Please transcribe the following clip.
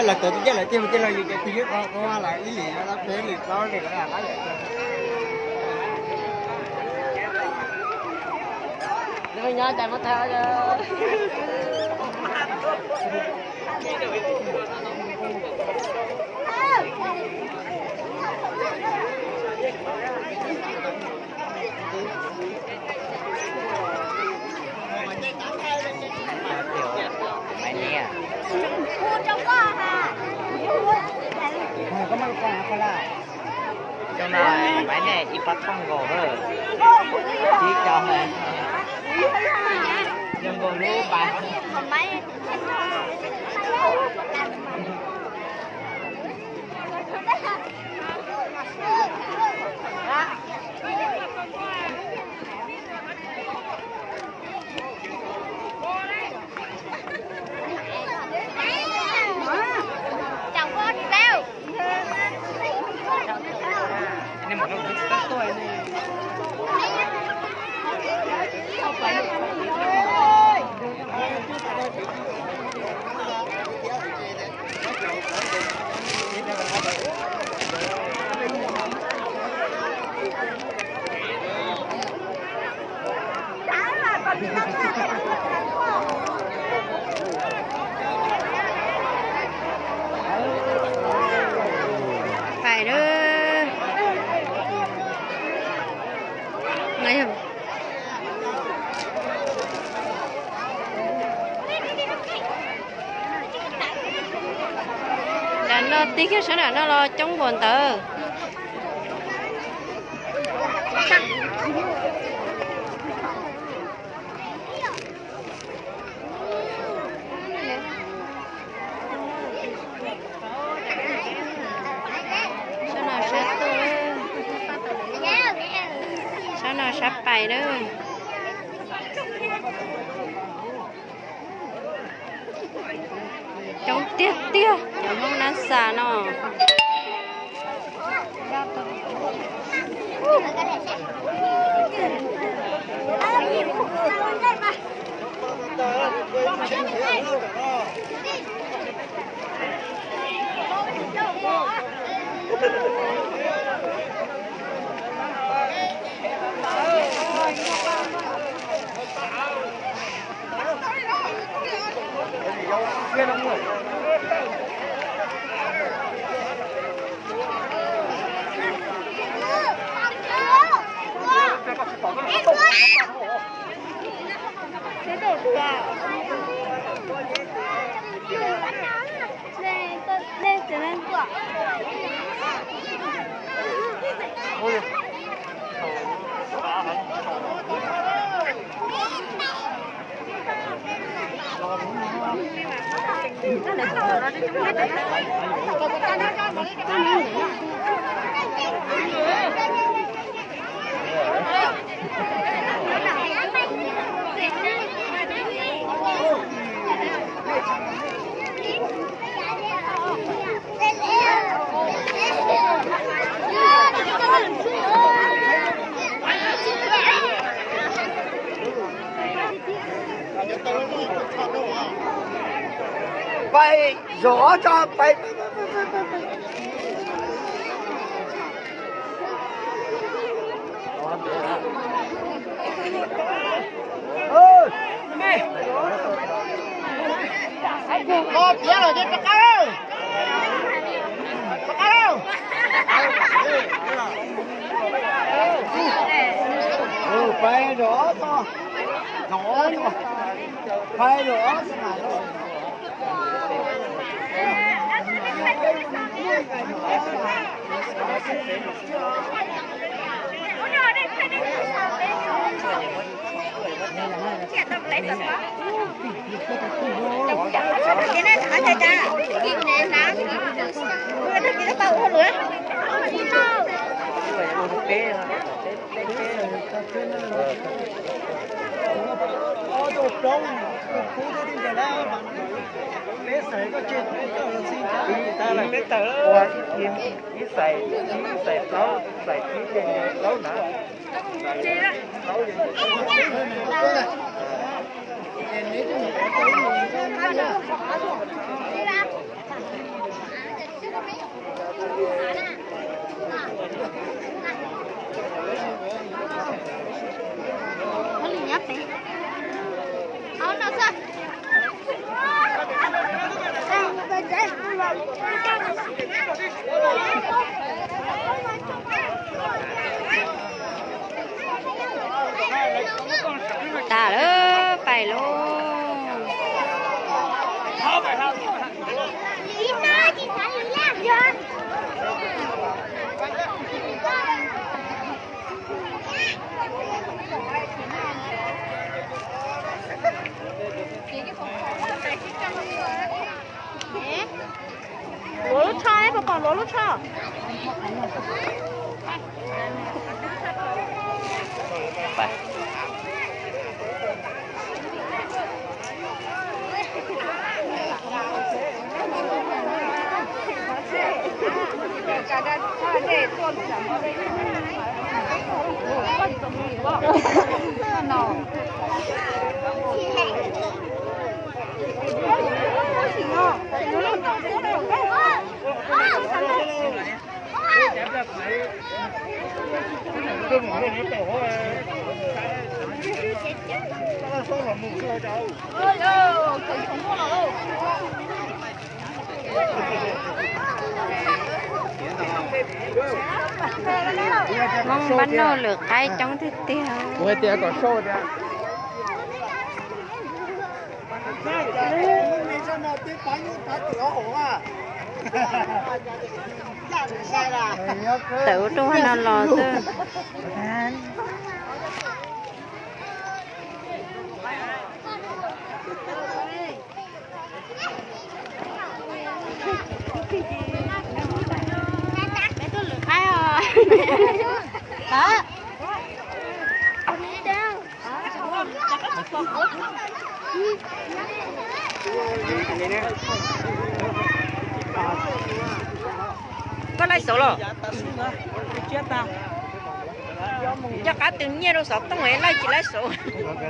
Los tau tib caj lawm tiag, mus tiag los yus cov tig ywb qhov qhua lawm ib lwm no peb lwm plaub lwm lawm. Cov no maiv nej ib pob thooj nkaus hawm, ib co hawm, zoo nkaus lub pas. Pais lawm. Nram no tig kiag sab nram no los coob npaum ntawd. Sab no sab tuaj, sab no sab pais lawm. Coob tiag tiag cov Hmoob Nab Xas no. Pais zov tso, pais. Pais zov tso, zov tso, pais zov tso. Ib xais, ib xais plaub, xais tsib ces plaub na. Tas lawm, pais lauj. Luav lub tsho, pom pom luav lub tsho. Hmoob npab noj lwm qaib coob tiag tiag. Tawm ua rau hauv no los xwb. Koj laij xauv los? Coj qab tw nyiaj rau xov tooj es laij tsis laij xauv.